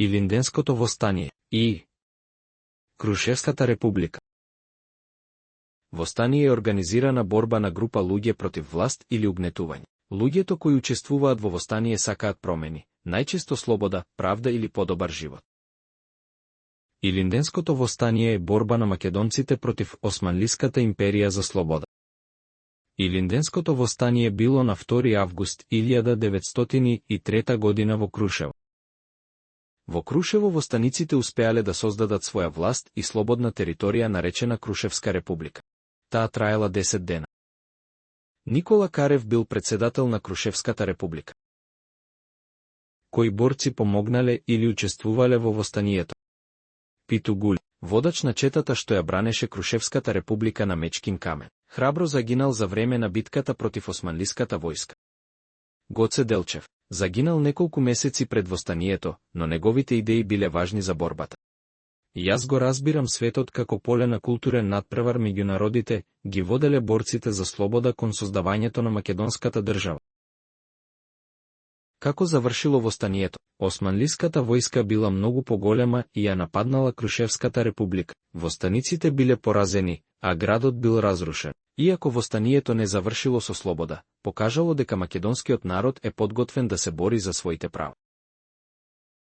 Илинденското востание и Крушевската република. Востание е организирана борба на група луѓе против власт или угнетување. Луѓето кои учествуваат во востание сакаат промени, најчесто слобода, правда или подобар живот. Илинденското востание е борба на македонците против Османлиската империја за слобода. Илинденското востание било на 2 август 1903 година во Крушево. Во Крушево востаниците успеале да создадат своја власт и слободна територија наречена Крушевска република. Таа траела 10 дена. Никола Карев бил председател на Крушевската република. Кои борци помогнале или учествувале во востанието? Питу Гули, водач на четата што ја бранеше Крушевската република на Мечкин камен, храбро загинал за време на битката против османлиската војска. Гоце Делчев загинал неколку месеци пред востанието, но неговите идеи биле важни за борбата. Јас го разбирам светот како поле на културен надпревар меѓу народите, ги воделе борците за слобода кон создавањето на македонската држава. Како завршило востанието? Османлиската војска била многу поголема и ја нападнала Крушевската република. Востаниците биле поразени, а градот бил разрушен. Иако востанието не завршило со слобода, покажало дека македонскиот народ е подготвен да се бори за своите права.